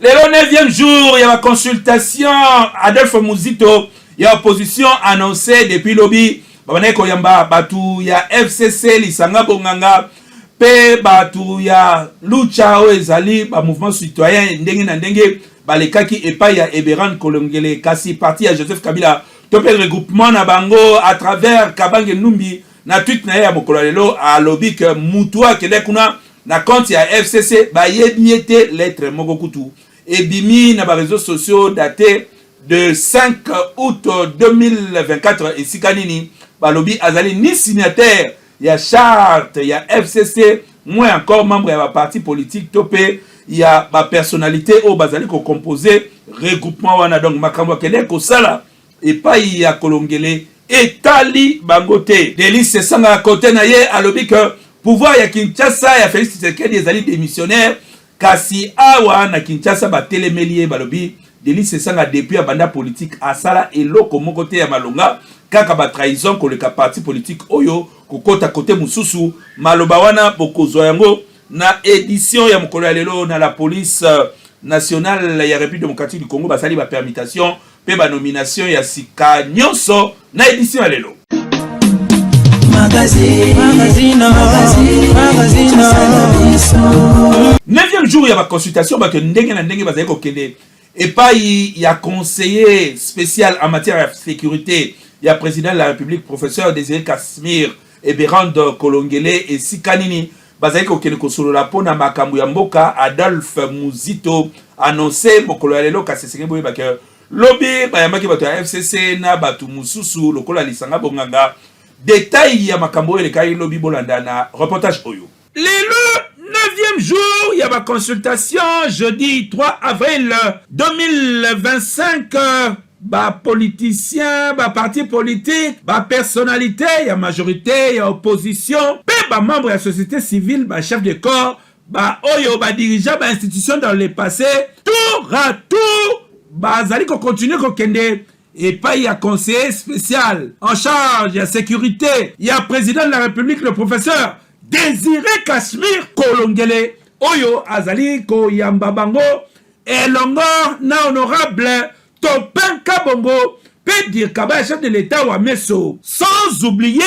Lelo 9e jour ya ba consultation, Adolphe Muzito ya opposition annoncé depuis lobi babandaki koyamba bato ya FCC, lisanga bonganga mpe bato ya Lucha oyo ezali ba mouvement citoyen ndenge na ndenge balekaki epai ya Eberande Kolongele. Kasi parti ya Joseph Kabila to mpe regroupement na bango à travers Kabange Numbi, na tweet na ye ya mokolo ya lelo alobi ke mutu akende kuna na compte ya FCC bayebi ye te. Lettre moko kutu ebimi na ba réseaux sociaux daté de 5 août 2024, esika nini balobi azali ni signataire ya charte ya FCC, moins encore membre ya baparti politique to mpe ya bapersonnalité oyo bazali kocompose regroupement wana. Donc makambo akende kosala epai ya Kolongele etali bango te. Delly Sesanga kote na ye alobi ke pouvoir ya Kinshasa ya Félix Tshisekedi ezali démissionnaire. Kasi awa na Kinshasa batelemeli ye, balobi Delly Sesanga depuis abanda politique asala eloko moko te ya malonga, kaka batrahison, koleka parti politique oyo kokɔta kote mosusu. Maloba wana bokozwa yango na édition ya mokolo ya lelo. Na la police nationale ya République démocratique du Congo basali bapermutation mpe banomination ya sika, nyonso na édition ya lelo. Magazine, magazine, Neuvième jour ya baconsultation, bato ndenge na ndenge bazali kokende epai ya conseiller spécial en matière ya sécurité ya président de la République, professeur Désiré Casimir Eberande Kolongele, esika nini bazali kokende kosolola mpona makambo ya mboka. Adolphe Muzito annoncé mokolo ya lelo, kasi esengeli boyeba ke lobi bayambaki bato ya FCC na bato mosusu lokola lisanga bonganga. Détail ya makambo oyo elekaki lobi, bolanda na reportage oyo. Lelo 9e jour ya baconsultation, jeudi 3 avril 2025, bapoliticien, baparti politique, bapersonnalité ya majorité, ya opposition mpe bamembre ya société civile, bachef de corps, baoyo badirigea bainstitution dans le passé, tour à tour bazali kocontinue kokende epai ya conseiller spécial en charge ya sécurité ya président de la République, le professeur Désiré Casimir Kolongele, oyo azali koyamba bango elongo na honorable Topin Kabongo mpe Dirkaba ya chef de l'État wa Meso, sans oublier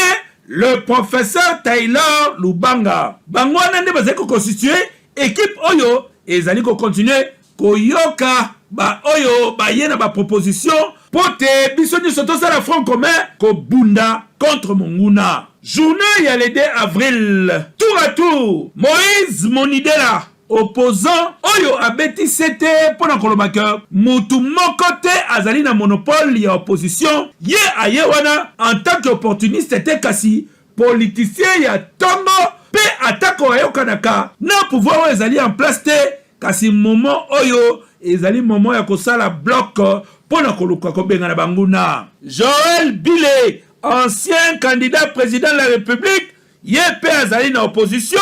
le professeur Taylor Lubanga. Bango wana nde bazali koconstitue équipe oyo ezali kocontinue koyoka baoyo baye na baproposition mpo te biso nyonso tosala front commun kobunda contre monguna. Journée ya le 2 avril, tour à tour Moïse Monidela, opposant oyo abeti sete mpo na koloba ke mutu moko te azali na monopole ya opposition, ye aye wana en tant que opportuniste te, kasi politicien ya ntongo, mpe atako ayokanaka na pouvoir oyo ezali en place te, kasi moment oyo ezali moment ya kosala bloc mpo na koluka kobengana banguna. Joel Bile, ancien candidat président de la République, ye mpe azali na opposition.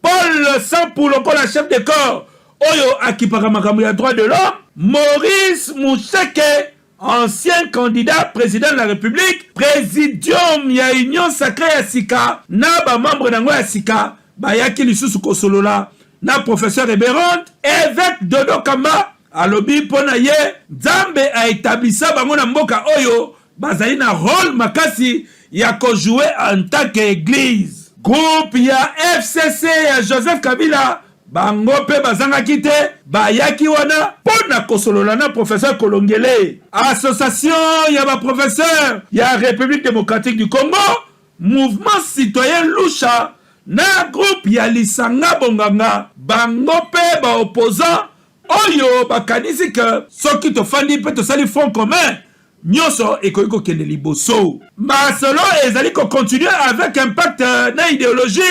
Paul Sampu lokola chef de corps oyo akipaka makambo ya droit de l'homme. Maurice Musheke, ancien candidat président de la République. Présidium ya Union sacrée ya sika na bamembre nango ya sika bayaki lisusu kosolola na professeur Eberande. Évêque Dodo Kamba alobi mpo na ye Nzambe aetablisa bango na mboka oyo, bazali na rôle makasi ya kojouer en tant que église. Groupe ya FCC ya Joseph Kabila, bango mpe bazangaki te, bayaki wana mpo na kosolola na professeur Kolongele. Association ya baprofesseur ya République démocratique du Congo, mouvement citoyen Lusha na groupe ya lisanga bonganga, bango mpe baopposant oyo bakanisi ke soki tofandi mpe tosali front commun, nyonso ekoki kokende liboso. Masolo ezali kocontinue avec impact na idéologie.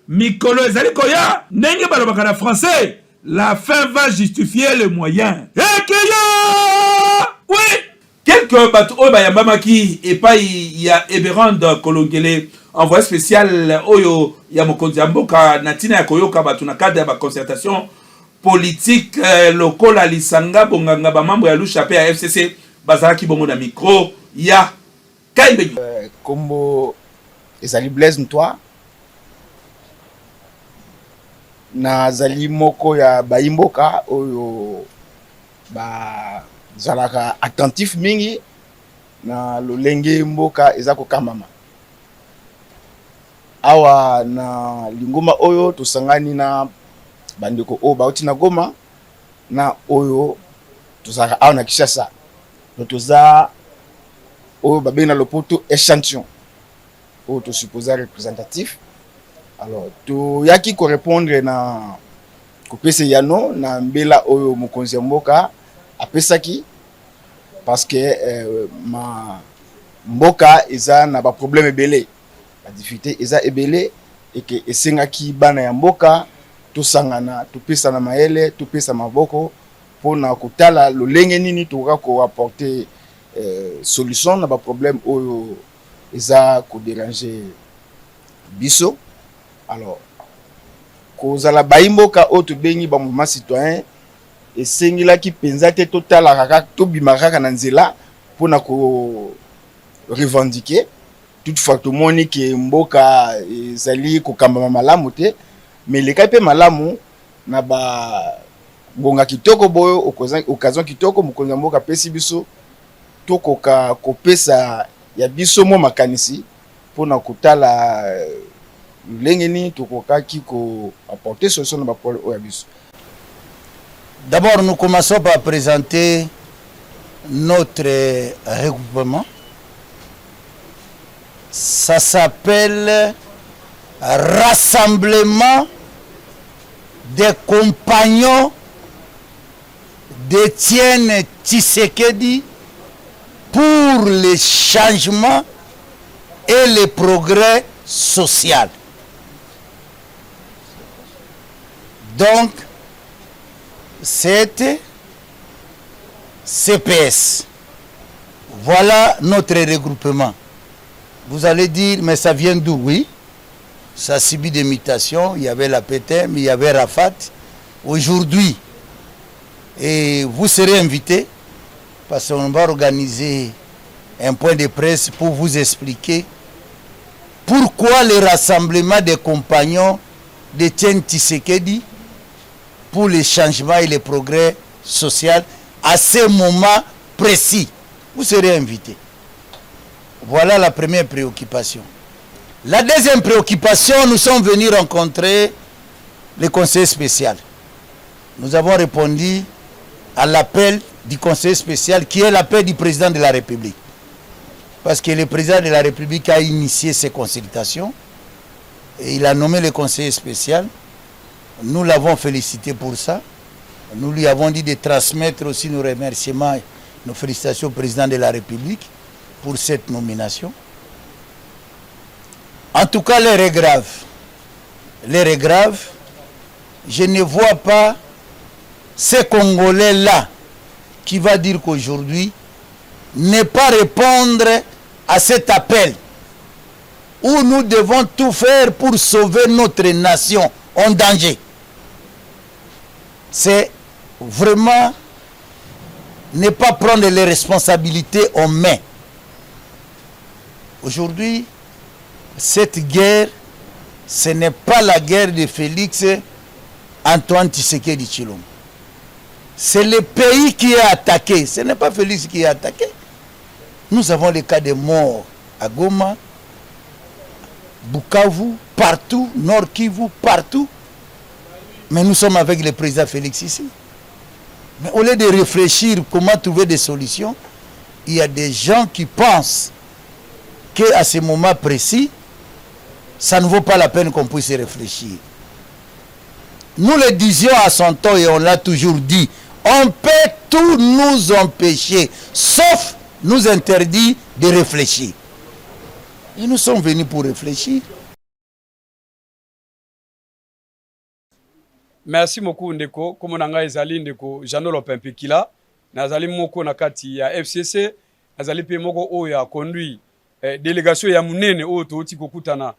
Mikolo ezali koya, ndenge balobaka na français, la fin va justifier le moyen. Ekeya oui. Quelques bato oyo bayambamaki epai ya Eberande Kolongele, envoyé spécial oyo ya mokonzi ya mboka na ntina ya koyoka bato na cadre ya baconcertation politique, lokola lisanga bonganga, bamembre ya Lusha mpe ya FCC, bazalaki bongo na micro ya Kaimbenyu. Kombo ezali Blaise Ntoi. Nazali moko ya bayimboka oyo bazalaka attentif mingi na lolenge mboka eza kokambama. Awa na lingomba oyo tosangani na bandeko oyo bauti na Goma na oyo tozalaka awa na Kinshasa. Donc toza oyo babengi na lopoto echantillon oyo tosupposa représentatif. Alors toyaki korépondre na kopesa eyano na mbela oyo mokonzi ya mboka apesaki, parce que ma mboka eza na baproblème ebele, badifficulté eza ebele, eke esengaki bana ya mboka tosangana, topesana mayele, topesa maboko mpona kotala lolenge nini tokoka koapporter solution na baproblème oyo eza kodéranger biso. Alors kozala bayimboka oyo tobengi bamouvement citoyen, esengelaki mpenza te totalaka kaka, tobimaka kaka na nzela mpona korevendiquer. Toutefois tomoni ke mboka ezali kokambama malamu te, mais elekaki mpe malamu na bangonga kitoko boyo, occasion kitoko mokonzi ya mboka apesi biso, tokoka kopesa ya biso mwa makanisi mpona kotala lolenge nini tokokaki koapporter solution na baproblème oyo ya biso. D'abord, nous commençons par présenter notre regroupement. Ça s'appelle Rassemblement des compagnons d'Étienne Tshisekedi pour le changement et le progrès social. Donc, c'est CPS. Voilà notre regroupement. Vous allez dire, mais ça vient d'où? Oui, ça subit des mutations. Il y avait la PTM, il y avait Rafat. Aujourd'hui, et vous serez invités parce qu'on va organiser un point de presse pour vous expliquer pourquoi le rassemblement des compagnons d'Étienne Tshisekedi pour le changement et le progrès social à ce moment précis. Vous serez invités. Voilà la première préoccupation. La deuxième préoccupation, nous sommes venus rencontrer le conseiller spécial. Nous avons répondu à l'appel du conseiller spécial qui est l'appel du président de la République. Parce que le président de la République a initié ces consultations et il a nommé le conseiller spécial. Nous l'avons félicité pour ça. Nous lui avons dit de transmettre aussi nos remerciements, nos félicitations au président de la République pour cette nomination. En tout cas, l'heure est grave. L'heure est grave. Je ne vois pas ces Congolais-là qui va dire qu'aujourd'hui, ne pas répondre à cet appel où nous devons tout faire pour sauver notre nation en danger. C'est vraiment ne pas prendre les responsabilités en main. Aujourd'hui, cette guerre, ce n'est pas la guerre de Félix Antoine Tshisekedi Tshilombo. C'est le pays qui est attaqué. Ce n'est pas Félix qui est attaqué. Nous avons les cas de morts à Goma, Bukavu, partout, Nord Kivu, partout. Mais nous sommes avec le président Félix ici. Mais au lieu de réfléchir comment trouver des solutions, il y a des gens qui pensent qu'à ce moment précis, ça ne vaut pas la peine qu'on puisse réfléchir. Nous le disions à son temps et on l'a toujours dit, on peut tout nous empêcher, sauf nous interdire de réfléchir. Et nous sommes venus pour réfléchir. Merci beaucoup, ndeko. Kombo na ngai ezali ndeko Jano Lopimpikila. Nazali moko na kati ya FCC, nazali mpe moko oyo aconduit délégation ya monene oyo touti kokutana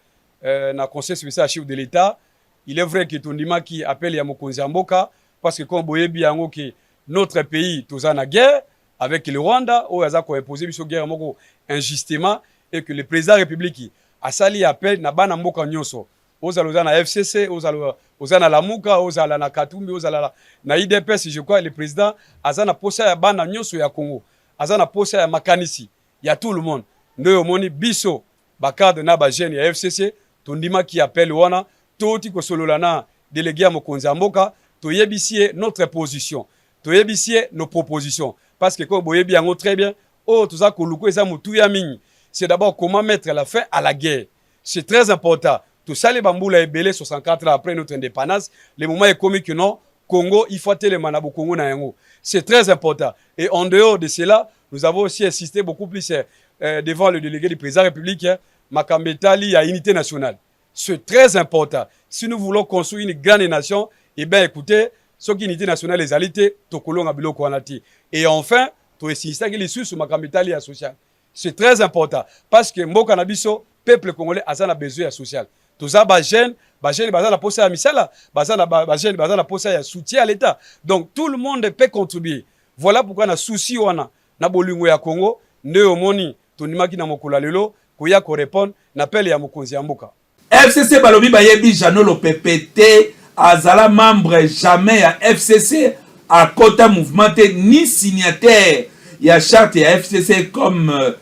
na conseil spécial ya chef de l'État. Il est vrai que tondimaki appel ya mokonzi ya mboka, parce que comme boyebi yango ke notre pays toza na guerre avec le Rwanda oyo aza koimposer biso guerre moko injustement, et que le président de la République asali appel na bana mboka nyonso. Ozala oza na FCC, ozala oza na Lamuka, ozala na Katumbi, ozala na UDPS, je crois le président aza na posa ya bana nyonso ya Congo, aza na posa ya makanisi ya tout le monde. Nde omoni biso ba cadre na ba jeunes ya FCC tondimaki appel wana, touti kosolola na délégué ya mokonzi ya mboka, toyebisi ye notre position, toyebisi ye nos propositions, parce que ko boyebi yango très bien, oyo toza koluka eza motuya mingi, c'est d'abord comment mettre la fin à la guerre. C'est très important. Tosali bambula ebele, 64 ans après notre indépendance, le moment ekomi que non, Congo, il faut telema na bokongo na yango. C'est très important. Et en dehors de cela, nous avons aussi insisté beaucoup plus devant le délégué du président de la République, makambo etali ya unité nationale. C'est très important. Si nous voulons construire une grande nation, eh bien écoutez, soki unité nationale ezali te, tokolonga biloko wana te. Et enfin, toinsistaki lisusu makambo etali ya social. C'est très important parce que mboka na biso, peuple congolais aza na besoin ya social. Toza bajeune, bajeune baza na posa ya misala, baza na bajeune baza na posa ya soutien à l'État. Donc tout le monde peut contribuer. Voilà pourquoi na souci wana, na bolingo ya Congo, nde omoni tondimaki na mokolo ya lelo koya korépondre na appel ya mokonzi ya mboka. FCC balobi bayebi Jeannot Lopepe te, azala membre jamais ya FCC, akota mouvement te, ni signataire ya charte ya FCC comme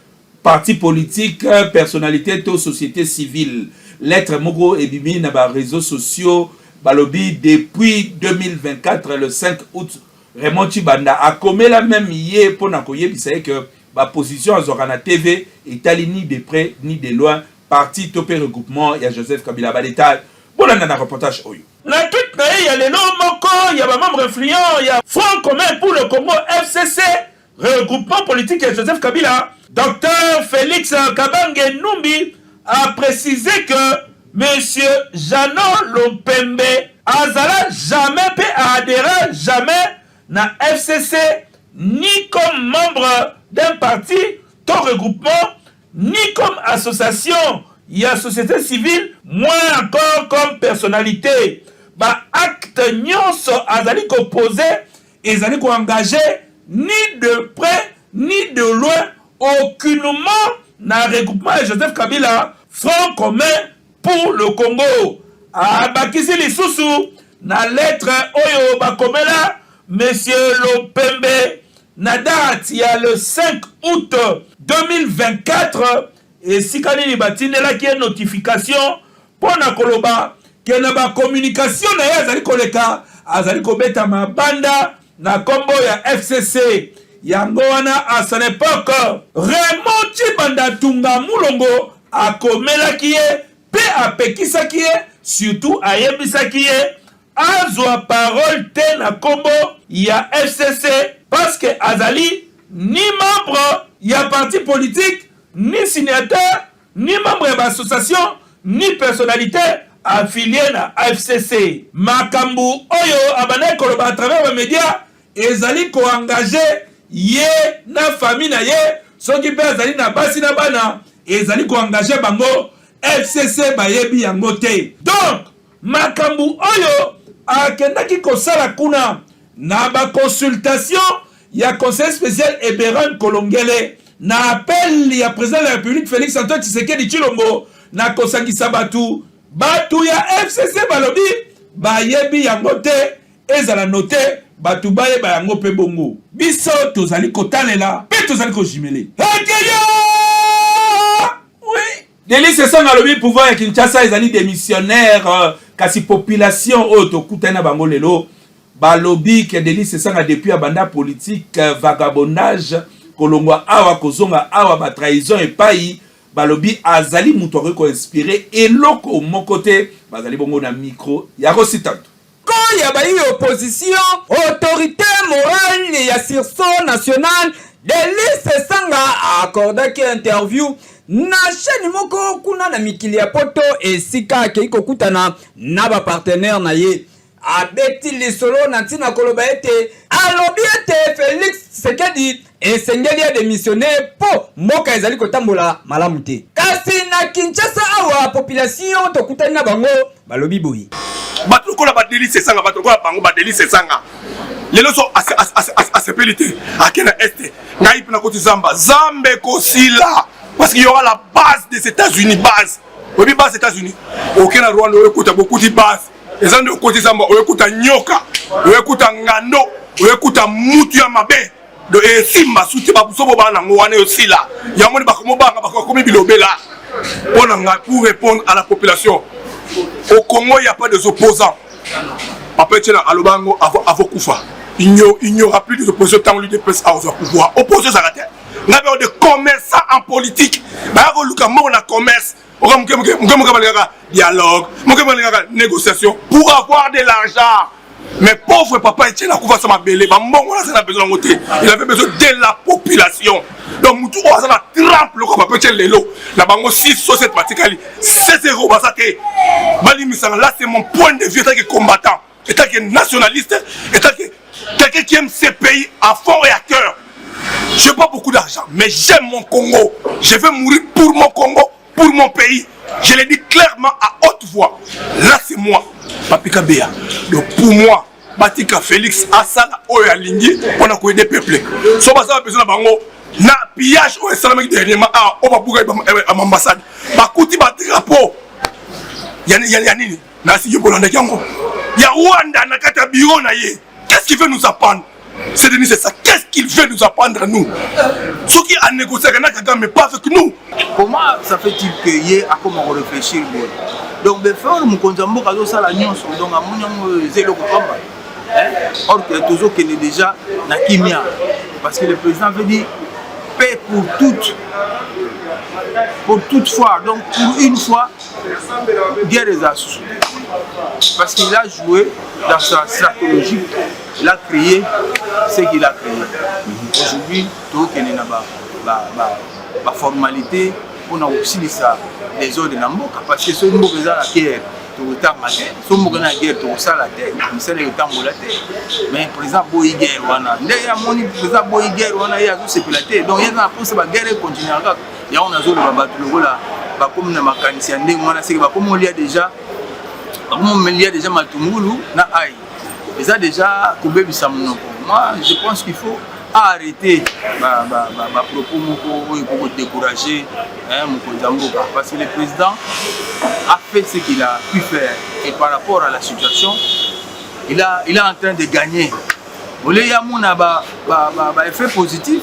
parti politique, personnalité to société civile. Lettre moko ebimi na baréseaux sociaux, balobi depuis 2024 le 5 août, Raymond Tshibanda akomela même ye mpona koyebisa ye ke baposition azwaka na TV etali ni de près ni de loin parti to mpe regroupement ya Joseph Kabila. Badétail, bolanda na reportage oyo. Na tweet na ye ya lelo, moko ya bamembre influent ya Front commun pour le Congo, FCC, regroupement politique ya Joseph Kabila, Dr Félix Kabange Numbi, a précisé que Monsieur Jeannot Lompembe azala jamais mpe aadhéra jamais na FCC, ni comme membre d'un parti to regroupement, ni comme association ya société civile, moins encore comme personnalité. Baacte nyonso azali koposer ezali koengage ni de près ni de loin aucunement na regroupement ya Joseph Kabila, Front commun pour le Congo. Abakisi lisusu na lettre oyo bakomela Monsieur Lopembe na date ya le 5 août 2024, esika nini batindelaki ye notification mpo na koloba ke na bacommunication na ye azali koleka, azali kobeta mabanda na nkombo ya FCC. Yango wana, à son époque, Raymond Tshibanda Tunga Mulongo akomelaki ye mpe apekisaki ye, surtout ayebisaki ye azwa parole te na nkombo ya FCC, parce que azali ni membre ya parti politique, ni signataire, ni membre ya baassociation, ni personnalité affilié na FCC. Makambo oyo abandaki koloba à travers bamédia ezali koengage ye na famille na ye. Soki mpe azali na basi na bana, ezali koengage bango. FCC bayebi yango te. Donc makambo oyo akendaki kosala kuna na baconsultation ya conseil spécial Eberan Kolongele, na appel ya président de la République Félix Antoine Tshisekedi Tshilombo na kosangisa bato, bato ya FCC balobi bayebi yango te. Ezala note, bato bayeba yango mpe bongo. Biso tozali kotalela mpe tozali kojumele ekeyo. Oui, Delly Sesanga alobi pouvoir ya Kinshasa ezali démissionnaire, kasi population oyo tokutani na bango lelo balobi ke Delly Sesanga, depuis abanda politique, vagabondage, kolongwa awa kozonga awa, batrahison epai, balobi azali moto akoki koinspire eloko moko te. Bazali bongo na micro ya Rositando. Ya bayi opposition, autorité morale ya sursaut national Delly Sesanga accordaki interview na chaîne moko kuna na mikili ya Poto, esika akei kokutana na bapartenaire na ye. Abeti lisolo na ntina koloba ete, alobi ete Félix Tshisekedi esengeli adémissionne mpo mboka ezali kotambola malamu te. Kasi na Kinshasa awa, population tokutani na bango balobi boye. Bato lokola baDelly Sesanga, bato lokola bango baDelly Sesanga, lelo so asepeli te, ake na Est. Ngai mpe nakoti zamba, zamba ekosila, parce qu'il y aura la base des États-Unis, base. Oyebi base États-Unis, oke na Rwanda oyekuta bokuti base eza nde okoti zamba oyekuta nyoka, oyekuta ngando, oyekuta mutu ya mabe. Do esimba suti babuso bo bana ngo wana esila. Yango ni bakomo banga bakomi bilobela. Pona nga pour répondre à la population. Au Congo, il n'y a pas des opposants. Papa Etienne aloba yango avant kufa. Il n'y aura plus d'opposition tant l'UDPS a au pouvoir. Opposition ça te. Nga be de commerçants en politique. Ba ko luka mbongo na commerce. Oka muke muke muke muke balingaka dialogue, muke balingaka négociation pour avoir de l'argent. Mais pauvre papa Etienne akufa sa mabele, ba mbongo na na besoin yango te. Il avait besoin de la population. Donc mutu oyo aza na trempe lokola papa Etienne lelo na bango 6 so 7 batikali 7 euros baza te. Balimisanga là c'est mon point de vue en tant que combattant, en tant que nationaliste, en tant que quelqu'un qui aime ce pays à fond et à cœur. Je n'ai pas beaucoup d'argent, mais j'aime mon Congo. Je vais mourir pour mon Congo, pour mon pays. Je le dis clairement à haute voix. Là, c'est moi, Papi Kabeya. Donc, pour moi, batika Félix asala oyo alingi mpona koyede peuple. So basala besoin na bango na pillage oyo esalamaki dernièrement awa oyo babukaki ambassade bakuti badrapeau ya nini nasi yo bolandaki yango ya Rwanda na kati ya bureau na ye. Qu'est-ce qu'il veut nous apprendre? C'est Denis, c'est ça. Qu'est-ce qu'il veut nous apprendre, nous? Ce qui a négocié avec Kagame, mais pas avec nous. Comment ça fait-il que ye akoma ko réfléchir boye? Donc before mokonzi ya mboka azosala nyonso, donc amoni yango eza eloko pamba. Or que tozokende déjà na kimia, parce que le président veut dire paix pour toutes, pour toute fois, donc pour une fois guerre eza susu, parce qu'il a joué dans sa stratégie, il a créé ce qu'il a créé. Aujourd'hui tokende na ba formalité mpona kosilisa désordre na mboka, parce que soki mboka eza na guerre tokotanga te, soki mboka na guerre tokosala te, misala ekotambola te. Mais président boyi guerre wana, nde amoni président boyi guerre wana, ye azosepela te. Donc ye aza na mposa baguerre ekontinuer kaka. Yango nazoloba, bato lokola bakomi na makanisi ya ndenge wana, seke bakomi olia déjà, bakomi omelia déjà matungulu na ai, eza déjà kobebisa monoko. Moi, je pense qu'il faut arrêter bapropos moko oyo ekoki kodécourager mokonzi ya mboka, parce que le président a fait ce qu'il a pu faire et par rapport à la situation, il est en train de gagner. Ole ye amona baeffet positif,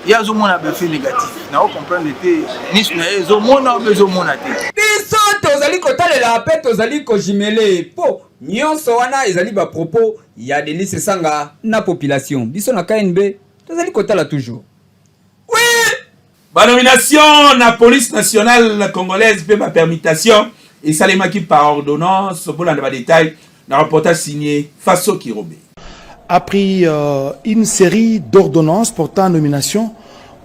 ye azomona baeffet négatif. Na ocomprendre te, miso na ye ezomona obe ezomona te. Biso tozali kotalela mpe tozali kojimele mpo nyonso wana ezali bapropos ya Denis Esanga na population. Biso na KNB tozali kotala toujours, oui. Banomination na police nationale congolaise mpe bapermutation esalemaki par ordonnance. Bolanda badetail na reportage signé Faso Kirobe. A pris une série d'ordonnances portant nomination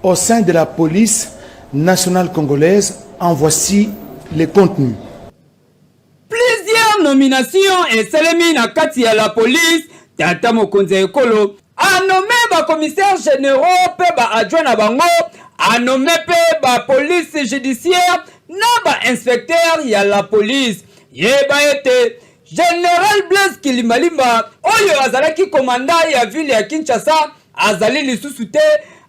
au sein de la police nationale congolaise. En voici les contenus. Plusieurs nominations esalemi na kati ya la police. Tata mokonzi ya ekolo anome bacommissaire généraux mpe baadjoint na bango, anome mpe bapolice judiciaire na bainspecteur ya la police. Yeba ete général Blaise Kilimbalimba oyo azalaki commandant ya ville ya Kinshasa azali lisusu te,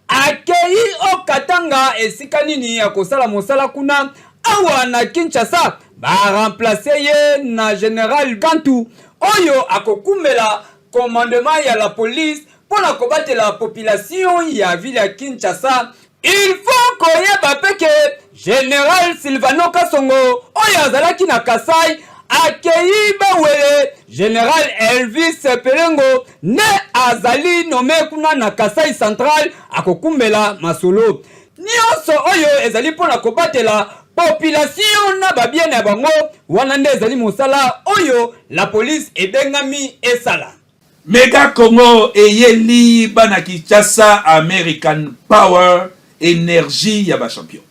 akei okatanga esika nini ya kosala mosala kuna. Awa na Kinshasa baremplace ye na général Kantu oyo akokumbela commandement ya la police mpo na kobatela population ya ville ya Kinshasa. Il faut koyeba mpe ke général Silvano Kasongo oyo azalaki na Kasai akei bawele. Général Elvis Pelengo nde azali nommé kuna na Kasai Central, akokumbela masolo nyonso oyo ezali mpona kobatela population na babiens ya bango. Wana nde ezali mosala oyo la police ebengami esala. Mega Congo eyeli bana Kinshasa American Power, énergie ya bachampion.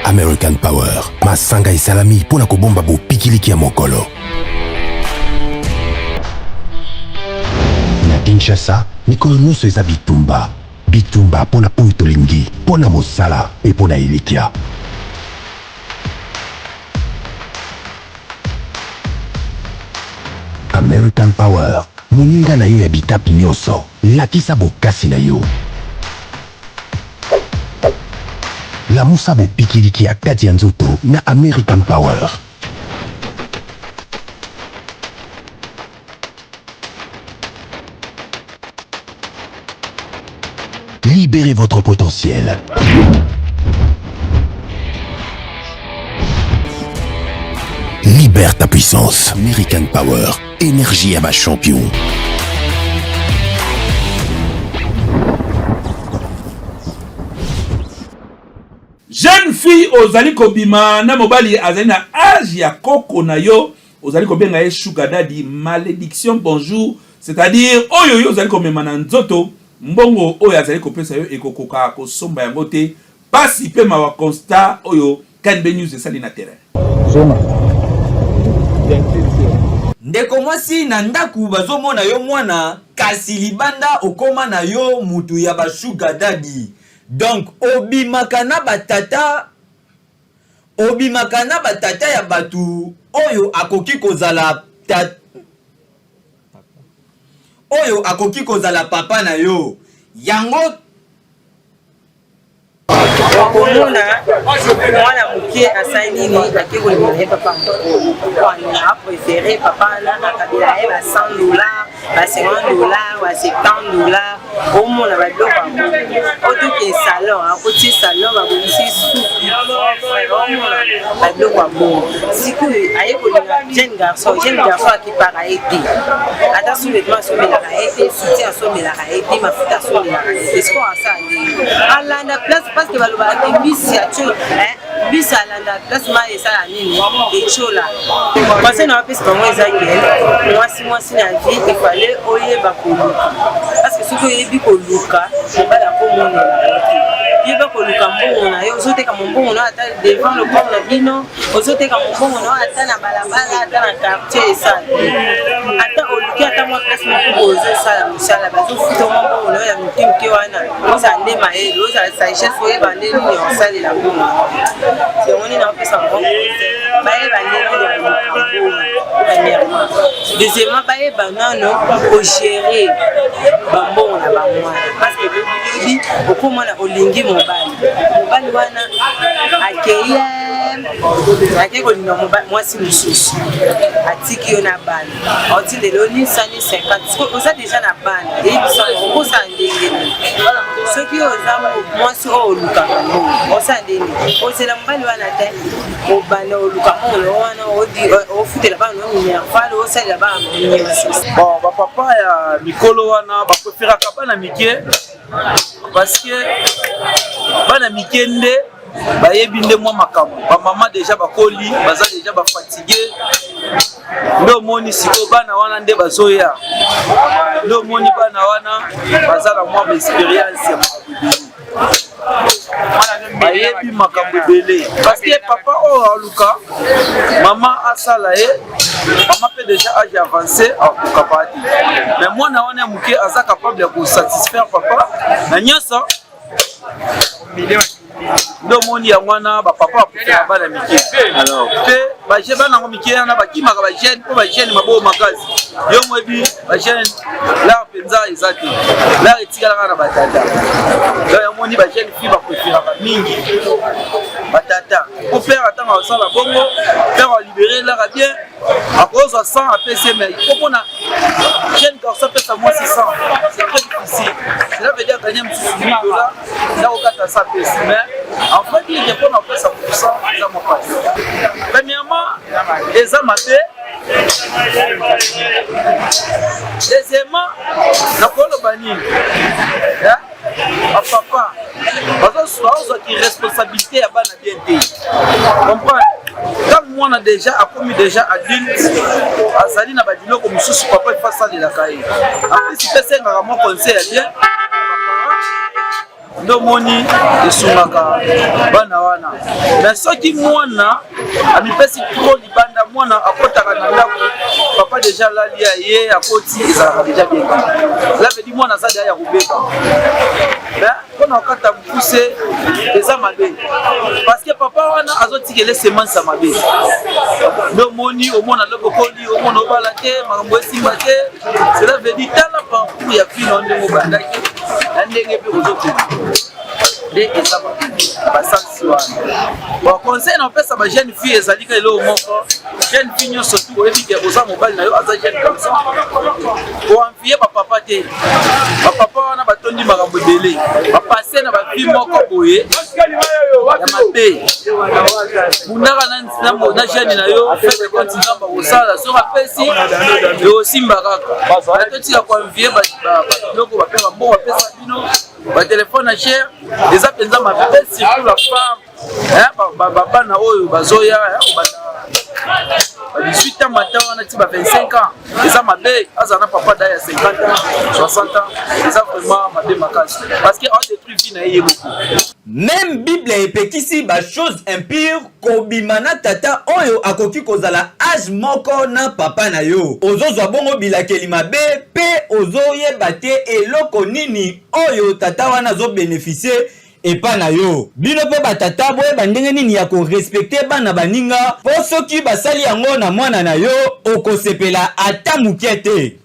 American Power, masanga esalami mpo na kobomba bopikiliki ya mokolo. Na Kinshasa, mikolo nyonso eza bitumba, bitumba mpo na oyo tolingi, mpo na mosala mpe mpo na elikya. American Power, moninga na yo ya bitape nyonso. Lakisa bokasi na yo. Lamusa bopikiliki ya kati ya nzoto na American Power. Libérez votre potentiel. Libère ta puissance. American Power. Énergie à ma champion. Jeune fille ozali kobima na mobali azali na age ya koko na yo ozali kobenga ye sugar daddy malediction bonjour c'est-à-dire oyo yo ozali komema na nzoto mbongo oyo azali kopesa yo ekokoka kosomba yango te pasi pe mawa constat oyo KNB News esali na terrain. Zonga. Ndeko mwasi na ndaku bazomona yo mwana kasi libanda okoma na yo mutu ya ba sugar daddy donc obimaka na ba tata obimaka na ba tata ya batu oyo akoki kozala ta oyo akoki kozala papa na yo yango Okomona mwana moke asali nini, ake kolinga na ye papa mokolo wana aprefere papa wana akabela ye ba 100 dollars, ba 50 dollars, ba 70 dollars, omona ba biloko ya bongo. Otoke salon, akoti salon, babongisi suki, omona ba biloko ya bongo. Sikoyo aye kolinga jeune garçon, jeune garçon akipaka ye te, ata sous-vêtement asombelaka ye te, soutien asombelaka ye te, mafuta asombelaka ye te. Sikoyo asala ndenge alanda place parce que balobaka ke mbisi ya tio mbisi alanda place mai esala nini etiola. Conseil na bapesi bango eza ke mwasi mwasi na vie efale oyeba koluka parce que soki oyebi koluka mobali akomonela yo te. Yeba koluka mbongo na yo, ozoteka mombongo na yo ata devant lopango na bino, ozoteka mombongo na yo ata na balabala ata na quartier esala ata oluki ata mwa place moko boye ozosala mosala bazofuta mwa mbongo na yo ya moke moke wana, ozala nde mayele, ozala sagesse, oyeba nde nini osalela mbongo. Yango nde naopesa bango conseil, bayeba nde nini ya koluka mbongo premièrement, deuxièmement bayeba nano kogere bambongo na bango wana parce que lobilobi okomona olingi mobali, mobali wana akei akei kolinga mwasi mosusu, atiki yo na bana, aotindela yo ni 100 ni 50, oza deja na bana, eyebisa okosala ndenge nini? Soki oza mwasi oyo olukaka mbongo, osala ndenge nini? Ozela mobali wana te, obanda oluka mbongo wana, ofutela bana no minerval, osalela bana no nyonso. Bon, bapapa ya mikolo wana bapreferaka bana mike parce que bana mike nde bayebi nde mwa makambo. Bamama deja bakoli, baza deja bafatigue, nde omoni sikoyo bana wana nde bazoya, nde omoni bana wana baza na mwa baexperience ya makambo ebele, bayebi makambo ebele parce que papa oyo aluka mama asala ye, mama mpe deja age avancé akoka pa te, mais mwana wana ya moke aza capable ya kosatisfaire papa na nyonso. Nde omoni yango wana bapapa bapusaka bana mike mpe baje bana yango mike wana bakimaka bajeune mpo bajeune maboko makasi. Yo moyebi bajeune lar mpenza eza te, lar etikalaka na batata. Donc omoni bajeune fille bapreferaka mingi batata mpo père atanga kosala bongo, père alibere lara bien, akozwa 100 apesi ye, mais il faut mpona jeune garçon apesa mwasi 100, c'est très difficile. Cela veut dire gagner mosusu 1000 dollars nda kokata sa apesi, mais en vrai dire que mpona kopesa pourcent eza mwa pasi. Premièrement eza mabe, deuxièmement nakoloba nini, bapapa bazozwaki responsabilité ya bana bien te, comprendre ntango mwana deja akomi deja adulte, azali na babiloko mosusu papa ifa asalelaka ye, apesi mpe esengaka mwa conseil ya bien nde omoni esungaka bana wana. Mais soki mwana amipesi trop libanda, mwana akotaka na ndako papa deja alali ya ye akoti, ezalaka deja bien te. Cela veut dire mwana aza deja ya kobeba. Mais mpona kokata mokuse eza mabe parce que papa wana azotikela semence ya mabe. Nde omoni omona lobi okoli, omona obala te, makambo esimba te. Cela veut dire tala parcours ya vie na yo ndenge obandaki na ndenge mpe ozokende. Nde eza mabe na basansi wana. Bon, conseil na opesa ba jeune fille ezali ka eloko moko. Jeune fille nyonso tu oyebi ke oza mobali na yo aza jeune garçon, koenvie bapapa te. Bapapa wana batondi makambo ebele, bapasse na bavie moko boye ya mabe. Bundaka na jeune na yo, fete compte Nzambe akosala, soki apesi ekosimba kaka. Totika koenvie biloko bape bambongo bapesa bino, batelefone ya cher eza mpenza mabe, surtout la femme, babana oyo bazoya kobanda ba 18 ans mata wana ti ba 25 ans, eza mabe. Azala na papa da ya 50 ans, 60 ans, eza vraiment mabe makasi, parce que adétruit vie na ye ye moko. Même Bible epekisi bachose impure, kobima na tata oyo akoki kozala age moko na papa na yo. Ozozwa bongo bilakeli mabe mpe ozoyeba te eloko nini oyo tata wana azobénéficier epa na yo. Bino mpe batata, boyeba ndenge nini ya korespecter bana baninga, mpo soki basali yango na mwana na yo, okosepela ata moke te.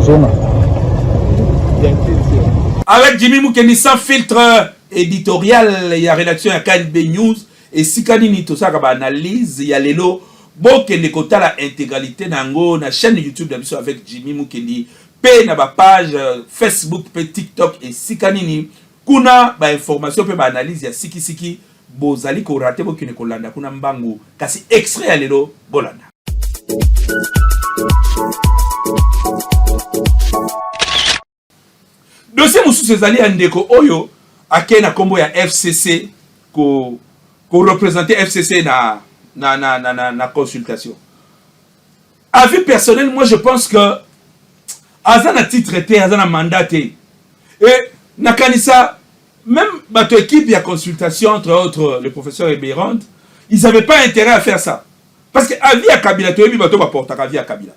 Zona. Avec Jimmy Mukendi sans filtre, éditorial ya rédaction ya KNB News, esika nini tosalaka baanalyse ya lelo. Bokende kotala intégralité na yango na chaîne YouTube na biso Avec Jimmy Mukendi, mpe na bapage Facebook mpe TikTok, esika nini kuna bainformation mpe baanalyse ya sikisiki bozali korater. Bokende kolanda kuna mbangu. Kasi extrait ya lelo, bolanda. Dossier mosusu ezali ya ndeko oyo akei na nkombo ya FCC koreprésenter FCC na consultation. Avis personnel, moi je pense que aza na titre te, aza na mandat te. Et nakanisa même bato équipe ya consultation, entre autres le professeur Eberande, ils avaient pas intérêt à faire ça, parce que avis ya Kabila, toyebi bato baportaka avis ya Kabila.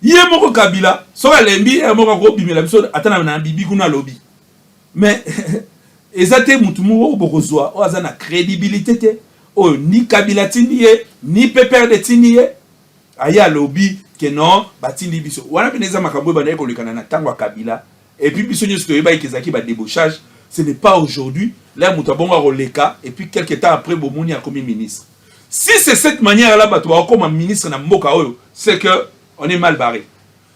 Ye moko Kabila, soki alembi, ye moko akobimela biso ata na bibi kuna alobi. Mais eza te mutu moko bokozwa oyo aza na crédibilité te, oyo ni Kabila tindi ye, ni PPRD tindi ye, aye alobi ke non, batindi biso. Wana pene eza makambo oyo bandaki kolekana na ntango ya Kabila, et puis biso nyonso toyebaki ke ezalaki badébauchage. Ce n'est pas aujourd'hui là moto abongo akoleka, et puis quelque temps après bomoni akomi ministre. Si c'est cette manière là bato bakokoma ministre na mboka oyo, c'est que on est mal barré,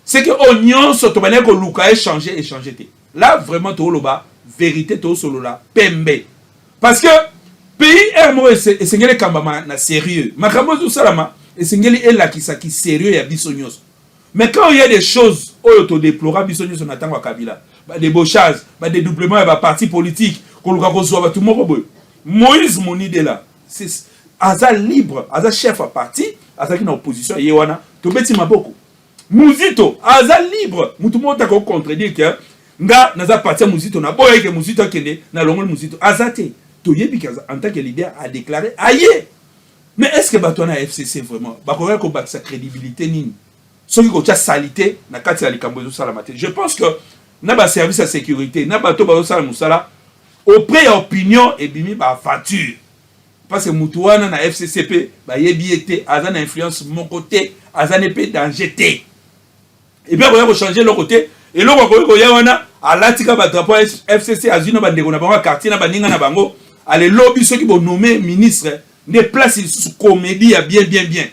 c'est que oyo nyonso tobandaki koluka échanger, échanger te. Là vraiment tooloba vérité, toosolola pembe, parce que pays r moko esengeli ekambama na sérieux. Makambo ezosalama esengeli elakisaki sérieux ya biso nyonso. Mais quand il y a des choses oyo todeplora biso nyonso na ntango ya Kabila, badébauchage, badédoublement ya baparti politique, koluka kozwa bato moko boye, Moïse Monidela aza libre, aza chef ya parti, azalaki na opposition, ye wana tobeti maboko. Muzito aza libre, mutu moko taka ocontredire ke nga naza parti ya Muzito, naboya ke Muzito akende, nalongoli Muzito, aza te. Toyebi ke en tant que leader adéclaré aye. Mais est ce que bato wana ya FCC vraiment bakoki kobakisa crédibilité nini soki kotia salité na kati ya likambo ezosalama te? Je pense que na baservice ya sécurité, na bato bazosala mosala auprès ya opinion, ebimi baaventure, parce que mutu wana na FCC mpe bayebi ye te, aza na influence moko te, aza ne mpe danger te, et puis akoya kochanger eloko te. Eloko akoki koya wana, alati ka badrapeau ya FCC, azwi na bandeko na bango ya quartier, na baninga na bango. Alelobi soki bonome ministre, nde place lisusu comédie ya bien bien bien,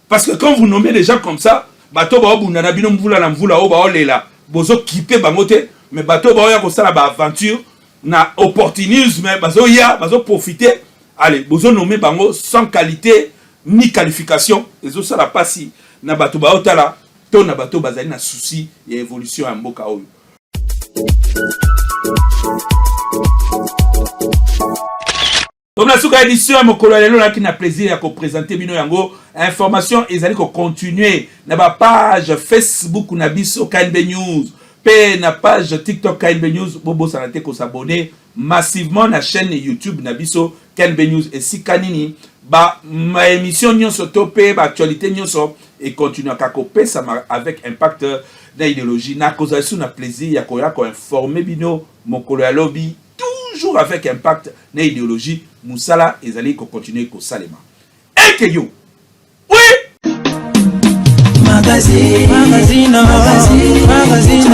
parce que quand vous nommez des gens comme ça, bato baobunda na bino mvula na mvula, oyo baolela, bozokipe bango te. Mais bato baoya kosala baaventure na opportunisme, bazoya bazoprofite, allez, bozonome bango sans qualité ni qualification. Ezosala mpasi na bato baotala to na bato bazali na souci ya évolution ya mboka oyo. Comme na suka édition ya mokolo ya lelo, nayaki na plaisir ya koprésenter bino yango. Information ezali kocontinue na bapage Facebook na biso KNB News mpe na page TikTok KNB News. Bobosana te kos'abonner massivement na chaîne YouTube na biso KNB News, esika nini baémission nyonso to mpe baactualité nyonso ekontinuaka kopesama avec impact na idéologie. Nakozala lisusu na plaisir ya koya koinformer bino mokolo ya lobi, toujours avec impact na idéologie. Mosala ezali kocontinue kosalema eke yo, oui. Magazine, magazine, magazine, magazine.